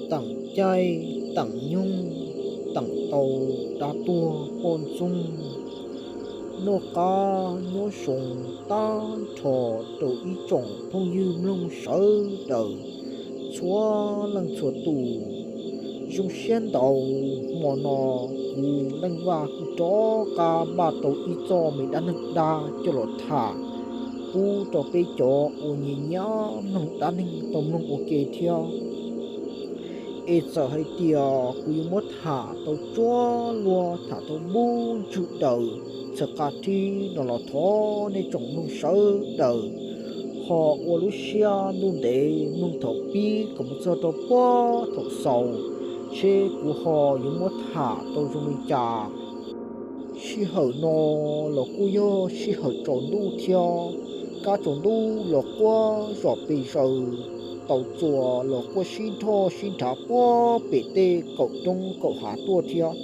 Teem caij teem nyoog, teem tau dab tuag poj ntxoog, noj qab nyob zoo tag nrho rau ib tsoom phooj ywg mloog sawv daws txhua leej txhua tus. Zoo siab ntau, hmo no kuv Leej Vaj kuj rov qab npaj tau ib txoj me dab neeg dab coj los tham pub rau peb cov uas nyiam nyiam mloog dab neeg tau mloog ua ke thiab. Es txawm hais tias kuv yuav muab tham tau tsuab luag, tham tau npuj ntswg daws txhawv qab thib no los thov nej tsoom mloog sawv daws ho ua lub siab ntuj ntev mloog thaum pib kom mus txog rau puag thaum xaus, seb kuv ho yuav muab tham tau zoo li cas. Sij hawm no los kuj yog sij hawm tsaus ntuj thiab, kab tsaus ntuj los quaj zom pes zaws, tau txuas los quaj sib nrhoj sib nrhav puag pem tej kaum roob kaum hav tuaj thiab.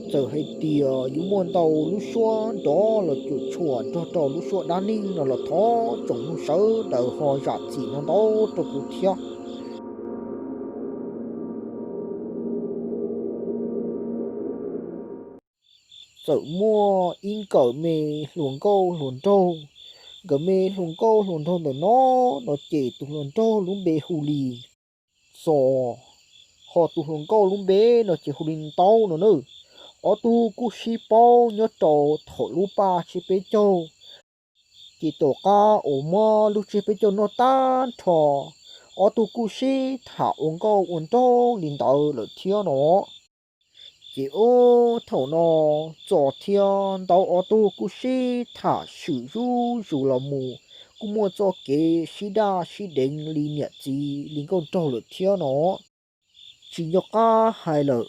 Txawm hais tias yuav muaj ntau lub suab nrov los cuam tshuam nrog rau lub suab dab neeg no los thov tsoom mloog sawv daws ho zam txim no ntau rau kuv thiab. Txawm muaj ib nkawm me hluas nkauj hluas nraug. Nkawm me hluas nkauj hluas nraug ntawm no, no ces tus hluas nraug lub npe hu li Txos, ho tus hluas nkauj lub npe no ces hu li Ntaub no na. Ob tug kuj sib paub nyob rau thaum lub paj tsib peb caug. Ces tom qab uas muab lub tsib peb caug noj tag nrho, ob tug kuj sib tham ua nkauj ua nraug li ntawd lawm thiab no. Ces ub thaum no Txos thiab Ntaub ob tug kuj sib tham swm zuj zus los mus, kuj muaj txoj kev sib daj sib deev li niam txiv li nkauj nraug lawm thiab no. Tsis nco qab hais lawm,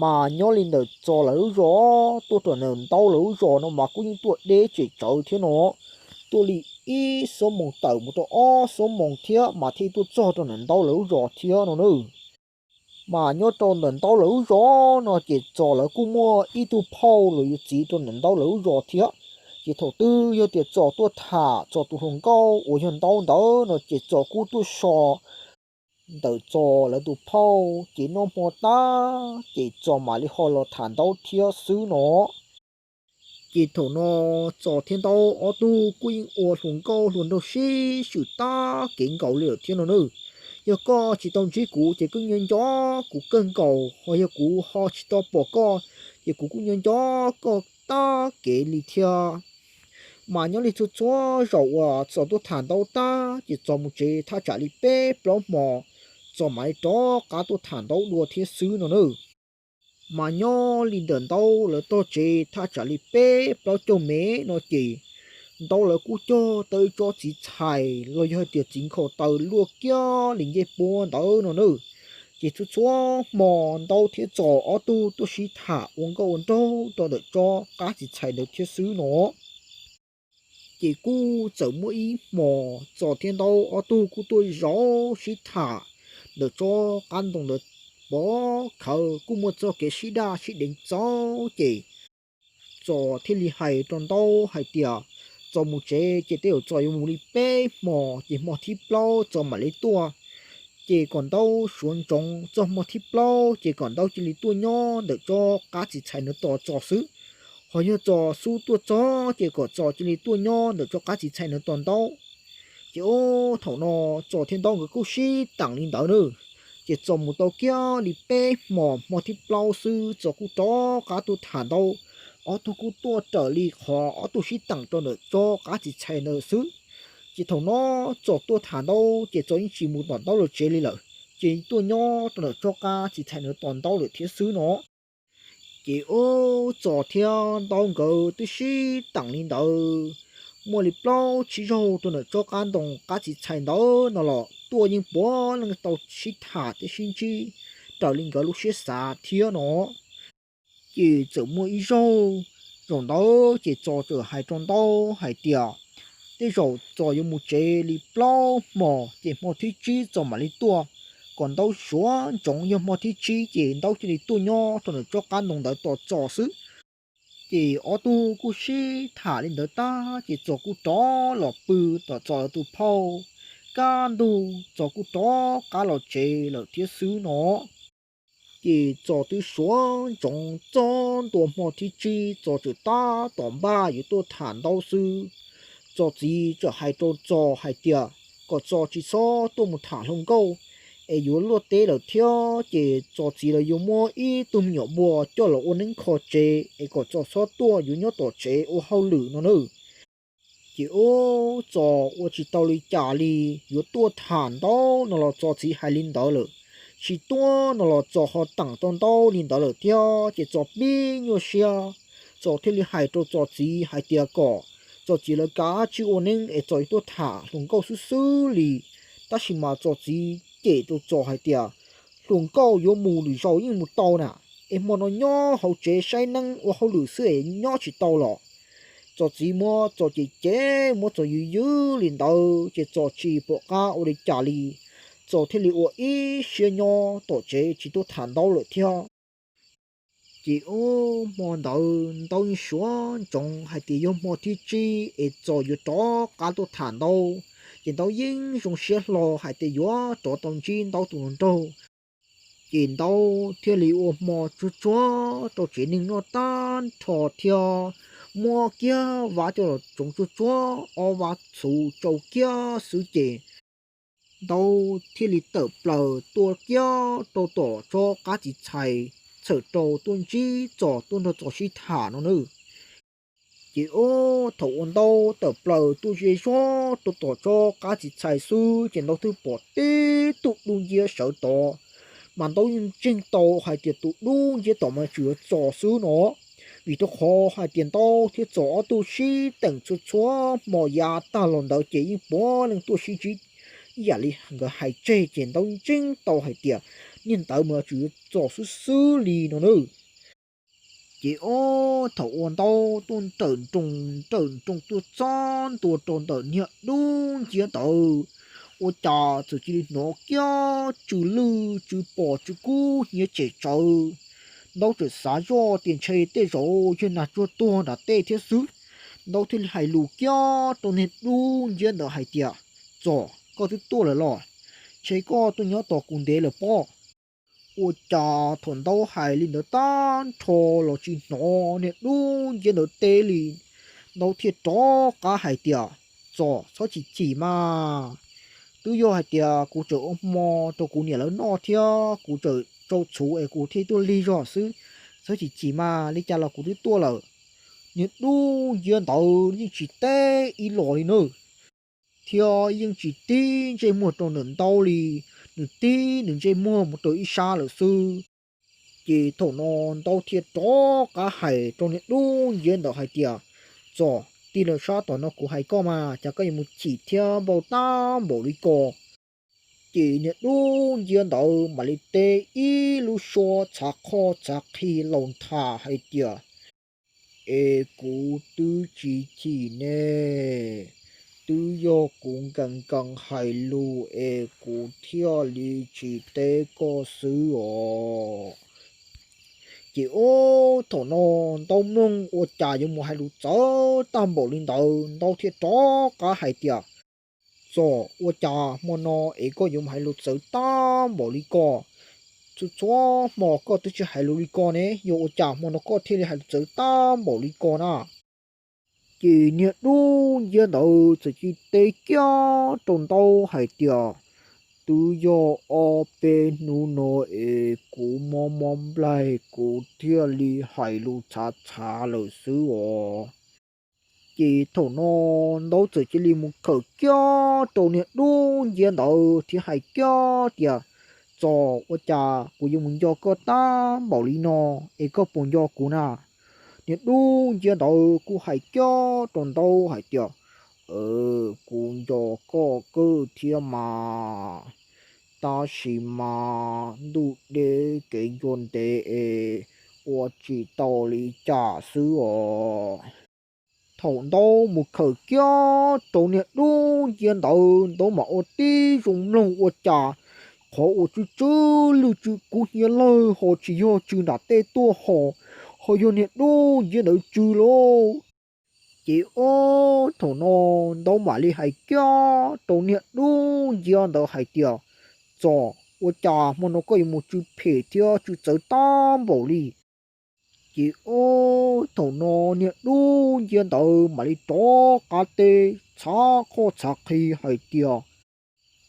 mas nyob li ntawm Txos lawv lub zos tuaj rau ntawm Ntaub lawv lub zos no mas kuj yeej tuaj deb tsem tsawv thiab no. Tuaj li ib xuab moos tawm mus rau ob xuab moos thiab mas thiaj tuaj txog rau ntawm Ntaub lawv lub zos thiab no na. Mas nyob rau ntawm Ntaub lawv lub zos no ces Txos lawv kuj muaj ib tug phauj los yuav txiv rau ntawm Ntaub lawv lub zos thiab. Ces thaum twg yog tias Txos tuaj tham Txos tus hluas nkauj uas yog Ntaub ntawd no ces Txos kuj tuaj so ntawm Txos lawv tus phauj ces noj hmo tag ces Txos mam li ho los tham Ntaub thiab xwb no. Ces thaum no Txos thiab Ntaub ob tug kuj yeej ua hluas nkauj hluas nraug sib swm tag kev nkaus li lawm thiab no na. Yog koj tsis tau ntsib kuv ces kuj nco nco kuv kawg nkaus, ho yog kuv ho tsis tau pom koj ces kuv kuj nco nco koj tag kev li thiab. Mas nyob li txhua txhua zaus uas Txos tuaj tham Ntaub tag ces Txos mus tsev thaj tsam li peb plaub hmo, Txos mam li rov qab tuaj tham Ntaub dua thiab xwb no na. Mas nyob li ntawm Ntaub lawv tog tsev thaj tsam li peb plaub caug me no ces Ntaub lawv kuj cog tau ib tsob txiv txhais los yog hais tias txiv nkhaus taw luaj kiag li ncej puab ntawd no na. Ces txhua txhua hmo Ntaub thiab Txos ob tug tuaj sib tham ua nkauj ua nraug rau ntawm tsob qab txiv txhais ntawd thiab xwb no. Ces kuj txawm muaj ib hmos Txos thiab Ntaub ob tug kuj tuaj zaum sib tham ntawm tsob qab ntoo ntawd pov khawv kuj muaj txoj kev sib daj sib deev txaus ces Txos thiaj li hais rau Ntaub hais tias Txos mus tsev ces tej zaum Txos yuav mus li peb hmos ces hmo thib plaub Txos mam li tuaj. Ces kom Ntaub suav ntsoov txog hmo thib plaub ces kom Ntaub cia li tuaj nyob ntawm tsob qab txiv txhais ntawd tos Txos xwb. Ho yog Txos xub tuaj txog ces kom Txos cia li tuaj nyob ntawm tsob qab txiv txhais ntawd tos Ntaub. Ces ub thaum no Txos thiab Ntaub nkawd kuj sib teem li ntawd na. Ces Txos mus tau kiag li peb hmos, hmo thib plaub xwb Txos kuj rov qab tuaj tham Ntaub. Ob tug kuj tuaj raws li qhov ob tug sib teem rau ntawm tsob qab txiv txhais ntawd xwb. Ces thaum no Txos tuaj tham Ntaub ces Txos yeej tsis mus tom Ntaub lawv tsev li lawm, ces tuaj nyob rau ntawm tsob qab txiv txhais ntawd tos Ntaub lawm thiab xwb no. Ces ub Txos thiab Ntaub nkawd twb sib teem li ntawd muaj li plaub tsib zaug rau ntawm tsob qab ntoo qab txiv txhais ntawd no los tuaj yeej puav leej tau sib tham thiab sib ntsib raws li nkawd lub siab xav thiab no. Ces txawm muaj ib zaug, zaum ntawd ces Txos txawm hais rau Ntaub hais tias tej zaum Txos yuav mus tsev li plaub hmos ces hmo thib tsib Txos mam li tuaj. Kom Ntaub suav ntsoov yog hmo thib tsib ces Ntaub cia li tuaj nyob rau ntawm tsob qab ntoo ntawd tos Txos xwb. Ces ob tug kuj sib tham li ntawd tag ces Txos kuj rov los pw tom Txos lawv tus phauj, kaj ntug Txos kuj rov qab los tsev lawm thiab xwb no. Ces Txos twb suav ntsoov txog ntua hmo thib tsib, Txos txawm tab tom npaj yuav tuaj tham Ntaub xwb. Txos txiv txawm hais rau Txos hais tias kom Txos tsis txhob tuaj mus tham hluas nkauj es yuav luaj teb lawm thiab, ces Txos txiv lawv yuav muab ib tug me nyuam npua coj los ua neeb kho tsev es kom Txos txhob tuaj, yuav nyob tom tsev ua hauj lwm no nawb. Ces ub, Txos ua tsis tau li cas li, yuav tuaj tham Ntaub no los Txos txiv hais li ntawd lawm, tsis tuaj no los Txos ho teem tau Ntaub li ntawd lawm thiab, ces Txos pib nyuaj siab. Txos thiaj li hais rau Txos txiv hais tias kom Txos txiv lawv kav tsij ua neeb es Txos yuav tuaj tham hluas nkauj xwb xwb li. Tab sis mas Txos txiv cem rau Txos hais tias hluas nkauj yuav mus lwm zaus yeej mus tau na, es hmo no nyob hauv tsev saib neeb ua hauj lwm xwb es nyob tsis tau los. Txos txiv muab Txos cem cem, muab Txos yws yws li ntawd, ces Txos tsis pom qab ua li cas li. Txos thiaj li ua ib siab nyob tom tsev tsis tuaj tham Ntaub lawm thiab. Ces ub, hmo ntawd Ntaub yeej suav ntsoov hais tias yog hmo thib tsib es Txos yuav rov qab tuaj tham Ntaub, ces Ntaub yeej zoo siab hlo hais tias yuav rov tau ntsib Ntaub tus hluas nraug. Ces Ntaub thiaj li ua hmo tsuag tsuag rau tsev neeg noj tag nrho thiab muab kiag vab coj los tsoov tsuag tsuag, ob vab txhuv tsau kiag xwb, ces Ntaub thiaj li tawm plaws tuaj kiag rau tom tsob qab txiv txhais, txhawm rau tuaj ntsib Txos tuaj nrog Txos sib tham no nawb. Ces ub, thaum uas Ntaub tawm plaws tuaj ze zog rau tom tsob qab txiv txhais xwb, ces Ntaub twb pom tib tug dub nciab sawv tod, mas Ntaub yeej ntseeg tau hais tias tus dub nciab tom mas tsuas yog Txos xwb no, vim rau qhov hais tias Ntaub thiab Txos ob tug sib teem txhua txhua hmo yav tag los ntawd ces yeej puav leej tuaj sib ntsib ib yam li nkawd hais tseg, ces Ntaub ntseeg tau hais tias niag ntawd mas tsuas yog Txos xwb xwb li no nawb. Ces ub, thaum uas Ntaub tuaj nrawm nroos nrawm nroos tuaj txog ntua rau ntawm niag dub nciab ntawd, ua cas txawm cia li hnov kiag tsw lwj tsw pos tsw kub hnyiab tsem tsawv. Ntaub txawm xav zoj tias ntshe tej zaum yog nas tsuag tuag nram tej thiab xwb. Ntaub thiaj li hais lus kiag rau niag dub nciab ntawd hais tias, Txos, koj twb tuaj lawm los? Ntshe koj tuaj nyob tos kuv ntev lawm pob. Ua cas thaum Ntaub hais li ntawd tag nrho los tsis hnov niag dub nciab ntawd teb li. Ntaub thiaj rov qab hais tias, Txos, txhob chim chim mas. Twb yog hais tias kuv tseem ua hmo rau kuv niam lawv noj thiab kuv tseem tsau txhuv es kuv thiaj tuaj lig zog xwb. Txhob chim chim mas, li cas los kuv twb tuaj lawm. Niag dub nciab ntawd yeej tsis teb ib los li nawb, thiab yeej tsis tib ntsej muag rau ntawm Ntaub li, nws tib nws ntsej muag mus rau ib sab lawm xwb. Ces thaum no Ntaub thiaj rov qab hais rau niag dub nciab ntawd hais tias, Txos, tig los sab tom no kuv hais koj mas, cas koj yuav mus chim thiab npau taws npaum li ko? Ces niag dub nciab ntawd mam li teb ib lub suab txhav qhoj txhav qhi laus ntham hais tias, Es kuv twb tsis chim ne, twb yog kuv nkees nkees hais lus es kuv thiaj li tsis teb koj xwb os. Ces ub, thaum no Ntaub mloog ua cas yuav mus hais lus txawv tag npaum li ntawd, Ntaub thiaj rov qab hais tias, Txos, ua cas hmo no es koj yuav mus hais lus txawv tag npaum li ko? Txhua txhua hmo koj twb tsis hais lus li ko ne, yog ua cas hmo no koj thiaj li hais lus txawv tag npaum li ko na? Ces niag dub nciab ntawd txawm cia li teb kiag rau Ntaub hais tias, Twb yog ob peb hnub no es kuv mob mob nplaig kuv thiaj li hais lus txhav txhav lawm xwb os. Ces thaum no Ntaub txawm cia li mus khawm kiag rau niag dub nciab ntawd thiab hais kiag tias, Txos, ua cas kuv yuav mus nco koj tag npaum li no, es koj puas nco kuv na? Niag dub nciab ntawd kuj hais kiag rau Ntaub hais tias, Kuv nco koj kawg thiab mas, tab sis mas ntuj deb kev ncua ntev es ua tsis tau li cas xwb os. Thaum Ntaub mus khawm kiag rau niag dub nciab ntawd, Ntaub mam ua tib zoo mloog ua cas qhov uas tsw tsw lwj tsw kub hnyiab lawg ho tsis yog tsw nram tej tuaj ho, ho yog niag dub nciab ntawd tsw lauj. Ces ub, thaum no Ntaub mam li hais kiag rau niag dub nciab ntawd hais tias, Txos, ua cas hmo no koj yuav mus tsw phem thiab tsw txawv tag npaum li? Ces ub, thaum no niag dub nciab ntawd mam li rov qab teb txhav qhoj txhav qhi hais tias,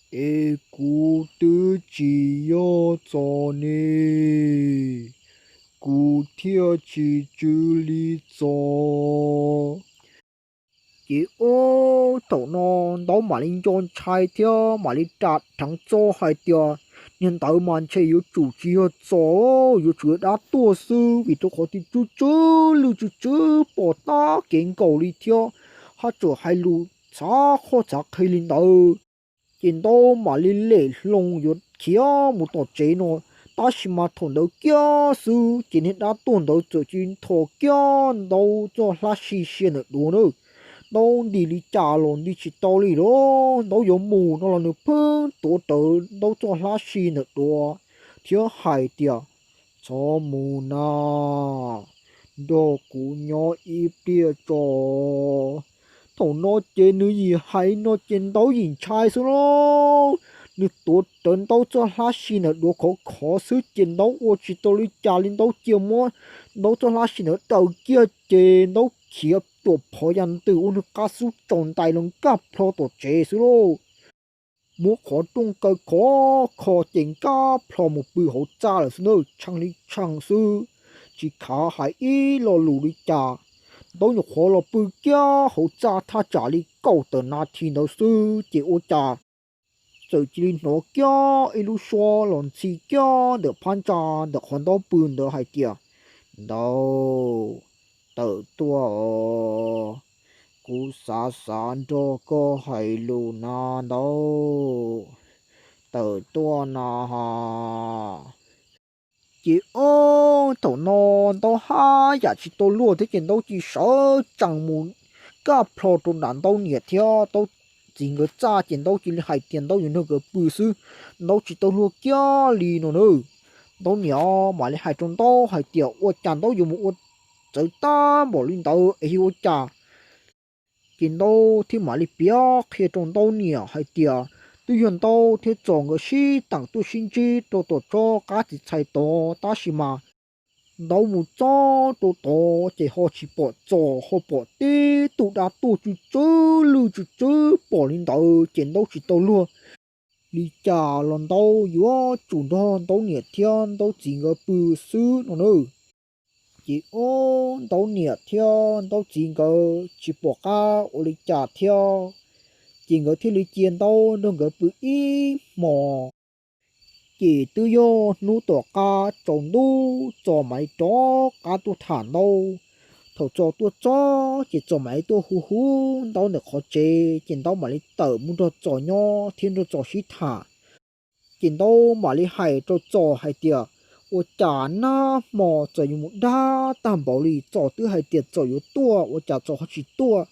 Es kuv twb tsis yog Txos ne, kuv thiaj tsis tsw li Txos. Ces ub, thaum no Ntaub mam li nco ntshai thiab mam li ras dheev txog hais tias, Niag ntawd mas ntshe yuav tsum tsis yog Txos, yuav tsum yog dab tuag xwb, vim rau qhov tias tsw tsw lwj tsw tsw pom tag kev nkaus li thiab, haj tseem hais lus txhav qhoj txhav qhi li ntawd. Ces Ntaub mam li lem hlo yuav khiav mus tom tsev no, tab sis mas thaum ntawd kiag xwb ces niag dab tuag ntawd txawm cia li nthos kiag Ntaub txoj hlab si sia ntawm duav na. Ntaub nti li cas los nti tsis tau li lawm, Ntaub yuav mus no los nws pheej tuav rawv Ntaub txoj hlab si ntawm duav thiab hais tias, Txhob mus na, nrog kuv nyob ib pliag tso. Thaum no ces nws yim hais no ces Ntaub yim ntshai xwb lauj. Nws tuav rawv Ntaub txoj hlab si ntawm duav khov khov xwb ces Ntaub ua tsis tau li cas li, Ntaub cia muab Ntaub txoj hlab si ntawd daws kiag ces Ntaub khiav tuam phov yas ntws ua nws qab xub tsaus ntais los nkag plho tom tsev xwb lauj. Muab qhov rooj kaw khov kho ces nkag plho mus pw hauv txaj lawm xwb na, tshee li tshee xwb, tsis khav hais ib lo lus li cas. Ntaub nyuam qhuav los pw kiag hauv txaj thaj tsam li kaum tawm nas this ntawd xwb ces ua cas txawm cia li hnov kiag ib lub suab los ntxhi kiag ntawm phab ntsa ntawm qhov Ntaub pw ntawd hais tias, Ntaub, tawm tuaj os, kuv xav xav nrog koj hais lus na Ntaub, tawm tuaj na ha. Ces ob thaum no Ntaub haj yam tsis tau luag thiab ces Ntaub cia li sawv tsees mus kaj plho rau nram Ntaub niam thiab Ntaub txiv nkawd txaj ces Ntaub cia li hais tias Ntaub yuav nrog nkawd pw xwb, Ntaub tsis tau luag kiag li no na. Ntaub niam mam li hais rau Ntaub hais tias ua cas Ntaub yuav mus ua txawv tag npaum li ntawd es yog ua cas. Ces Ntaub thiaj mam li piav qhia rau Ntaub niam hais tias twb yog Ntaub thiab Txos nkawd sib teem tuaj sib ntsib rau tom tsob qab txiv txhais tod tab sis mas Ntaub mus txog rau tod ces ho tsis pom Txos, ho pom tib tug dab tuag tsw tsw lwj tsw tsw pom li ntawd ces Ntaub tsis tau luag li cas los Ntaub yuav tsum nrog Ntaub niam thiab Ntaub txiv nkawd pw xwb no na. Ces ob Ntaub niam thiab Ntaub txiv nkawd tsis pom qab ua li cas thiab, ces nkawd thiaj li cia Ntaub nrog nkawd pw ib hmos. Ces twb yog hnub tom qab tsaus ntuj Txos mam li rov qab tuaj tham Ntaub. Thaum Txos tuaj txog ces Txos mam li tuaj hu hu Ntaub ntawm qhov tsev ces Ntaub mam li tawm mus nrog Txos nyob thiab nrog Txos sib tham. Ces Ntaub mam li hais rau Txos hais tias ua cas nag hmo Txos yuav mus dag tag npaum li, Txos twb hais tias Txos yuav tuaj ua cas Txos ho tsis tuaj.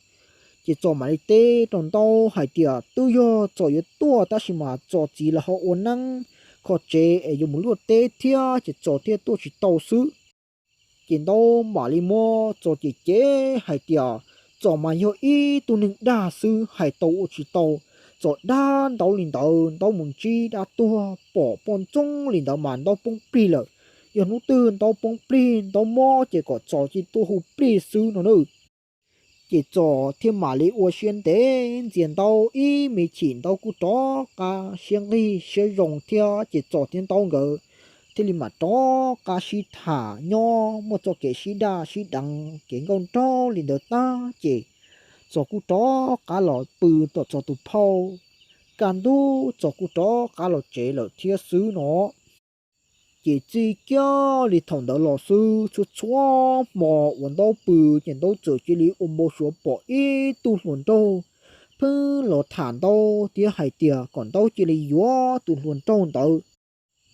Ces Txos mam li teb rau Ntaub hais tias twb yog Txos yuav tuaj tab sis mas Txos txiv lawv ho ua neeb kho tsev es yuav mus luaj teb thiab ces Txos thiaj tuaj tsis tau xwb. Ces Ntaub mam li muab Txos cem cem hais tias Txos mas yog ib tug neeg dag xwb, hais tau ua tsis tau. Txos dag Ntaub li ntawd, Ntaub mus ntsib dab tuag pom poj ntxoog li ntawd mas Ntaub poob plig lawm. Yog hnub twg Ntaub poob plig Ntaub mob ces kom Txos cia tuaj hu plig xwb no na. Ces Txos thiaj mam li ua siab ntev ntxias Ntaub ib me chim, Ntaub kuj rov qab siab nqig siab zoo thiab ces Txos thiab Ntaub nkawd thiaj li mam rov qab sib tham nyob muaj txoj kev sib daj sib deev kev nkauj nraug li ntawd tag ces Txos kuj rov qab los pw tom Txos tus phauj. Kaj ntug Txos kuj rov qab los tsev lawm thiab xwb no. Ces txij kiag li thaum ntawd los xwb txhua txhua hmo uas Ntaub pw ces Ntaub txawm cia li ua npau suav pom ib tug hluas nraug pheej los tham Ntaub thiab hais tias kom Ntaub cia li yuav tus hluas nraug ntawd.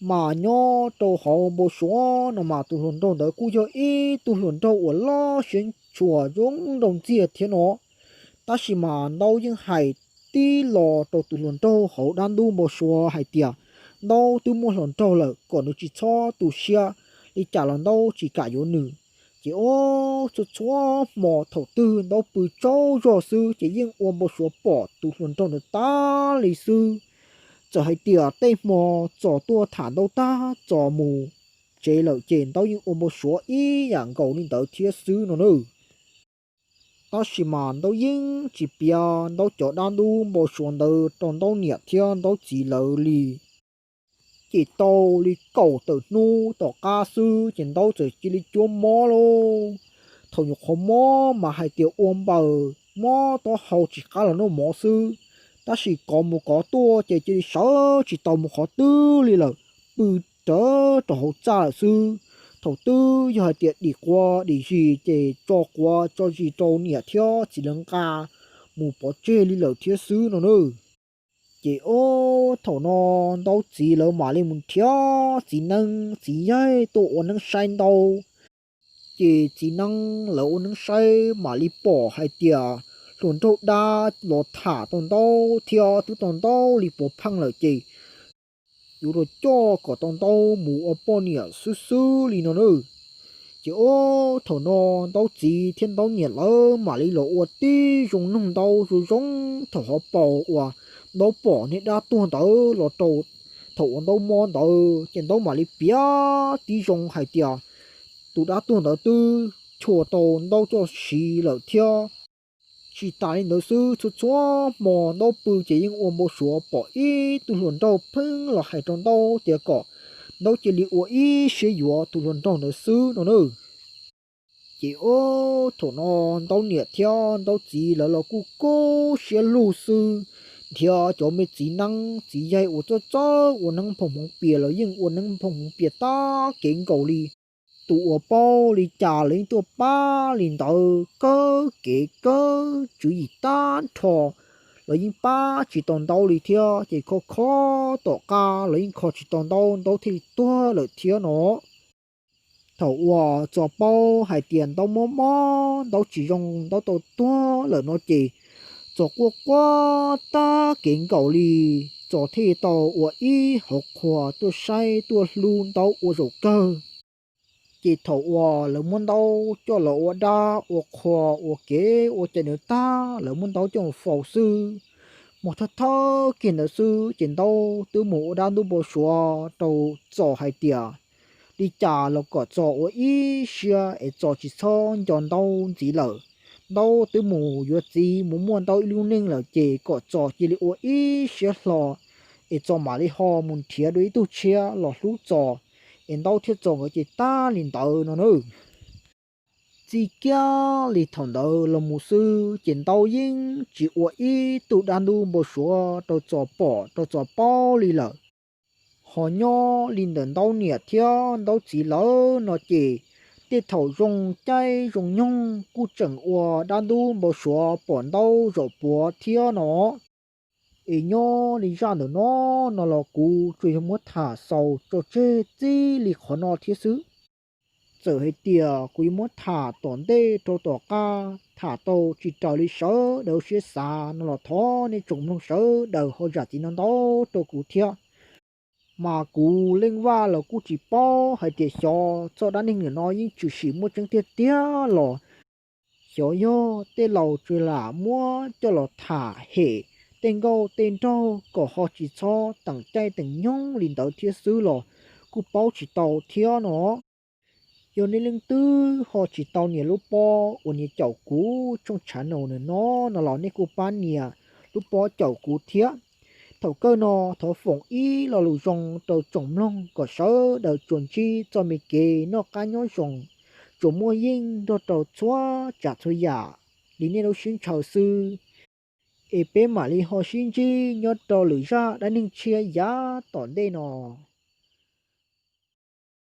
Mas nyob rau hauv npau suav no mas tus hluas nraug ntawd kuj yog ib tug hluas nraug uas loj siab ntshua zoo nraug ntxiag thiab no. Tab sis mas Ntaub yeej hais tib los rau tus hluas nraug hauv dab ntub npau suav hais tias Ntaub twb muaj hluas nraug lawm kom nws tsis txhob tu siab, li cas los Ntaub tsis kam yuav nws. Ces ua txhua txhua hmo thaum twg Ntaub pw tsaug zog xwb ces yeej ua npau suav pom tus hluas nraug ntawd tag li xwb. Txawm hais tias tej hmo Txos tuaj tham Ntaub tag, Txos mus tsev lawm ces Ntaub yeej ua npau suav ib yam nkaus li ntawd thiab xwb no na. Tab sis mas Ntaub yeej tsis piav Ntaub cov dab ntub npau suav ntawd rau Ntaub niam thiab Ntaub txiv lawv li. Ces tau li kaum tawm hnub tom qab xwb ces Ntaub txawm cia li cuab mob lauj. Thaum nyuam qhuav mob mas hais tias ua npaws mob taub hau tsis qab los noj mov xwb, tab sis kov mus kov tuaj ces cia li sawv tsis tau mus qhov twg li lawm, pw rawv rau hauv txaj lawm xwb. Thaum twg yog hais tias dim quav dim zis ces tso quav tso zis rau niam thiab txiv lawv nqa mus pov tseg li lawm thiab xwb no na. Ces ua thaum no Ntaub txiv lawv mam li mus nrhiav txiv neeb txiv yaig tuaj ua neeb saib Ntaub. Ces txiv neeb lawv ua neeb saib mam li pom hais tias hluas nraug dab los tham tau Ntaub thiab twb tau Ntaub li puav pheej lawm ces yuav los coj kom tau Ntaub mus ua poj niam xwb xwb li no na. Ces ua thaum no Ntaub txiv thiab Ntaub niam lawv mam li los ua tib zoo nug Ntaub zoo zoo thaum hauv paus uas Ntaub pom niag dab tuag ntawd los rau thaum uas Ntaub mob ntawd ces Ntaub mam li piav tib zoo hais tias tus dab tuag ntawd twb chua tau Ntaub txoj siv lawm thiab. Tsis tas li ntawd xwb, txhua txhua hmo Ntaub pw ces yeej ua npau suav pom ib tug hluas nraug pheej los hais rau Ntaub tias kom Ntaub cia li ua ib siab yuav tus hluas nraug ntawd xwb no na. Ces ua thaum no Ntaub niam thiab Ntaub txiv lawv los kuj kub siab lug xwb, nrhiav cov me txiv neeb txiv yaig uas txawj txawj ua neeb nphoo hmoov pias los yeej ua neeb nphoo hmoov pias tag kev nkaus li. Tus uas paub li cas los yeej tuaj pab li ntawd, kawg kev kawg tswv yim tag nrho los yeej pab tsis tau Ntaub li thiab, ces kho kho tom qab los yeej kho tsis tau Ntaub, Ntaub thiaj li tuag lawm thiab no. Thaum uas Txos paub hais tias Ntaub mob mob Ntaub tsis zoo Ntaub tau tuag lawm no ces Txos quaj quaj tag kev nkaus li. Txos thiaj tau ua ib hauv qhua tuaj saib tuaj hlub Ntaub ua zaum kawg. Ces thaum uas lawv muab Ntaub coj los ua dab ua qhua ua kev ua cai ntawd tag, lawv muab Ntaub coj mus faus xwb. Hmo thawj thawj kiag ntawd xwb ces Ntaub twb mus ua dab ntub npau suav rau Txos hais tias li cas los kom Txos ua ib siab es Txos tsis txhob nco Ntaub ntxiv lawm. Ntaub twb mus yuav txiv mus muaj Ntaub ib lub neej lawm ces kom Txos cia li ua ib siab hlo es Txos mam li ho mus nrhiav dua ib tug tshiab los hlub Txos, es Ntaub thiab Txos nkawd ces tag li ntawd no na. Txij kiag li thaum ntawd los mus xwb ces Ntaub yeej tsis ua ib tug dab ntub npau suav rau Txos pom rau Txos paub li lawm. Ho nyob li ntawm Ntaub niam thiab Ntaub txiv lawv no ces tej thaum zoo caij zoo nyoog kuj tseem ua dab ntub npau suav pom Ntaub zaum puav thiab no. Es nyob li zaj ntawm no, no los kuv tsuas yog muab tham xaus tso tseg txij li qhov no thiab xwb. Txawm hais tias kuv yuav muab tham tom ntej rau tom qab tham tau tsis raws li sawv daws siab xav no los thov nej tsoom mloog sawv daws ho zam txim ntau ntau rau kuv thiab. Mas kuv Leej Vaj los kuj tsis paub hais tias xyov txoj dab neeg ntawm no yeej tshwm sim muaj tseeb tiag tiag los xyov yog tej laus tsuas lam muab coj los tham hem tej nkauj tej nraug kom ho tsis txhob teem caij teem nyoog li ntawd thiab xwb los kuj paub tsis tau thiab no. Yog nej leej twg ho tsis tau nias lub pob uas nias caum kuv tshooj channel no no los nej kuj pab nias lub pob caum kuv thiab. Thaum kawg no thov foom ib lo lus zoo rau tsoom mloog kom sawv daws tsuas ntsib txoj me kev noj qab nyob zoo, tsuas muaj yeej nrog rau txhua tsav txhua yam li nej lub siab ntshaw xwb. Es peb mam li ho sib ntsib nyob rau lwm zaj dab neeg tshiab yav tom ntej no.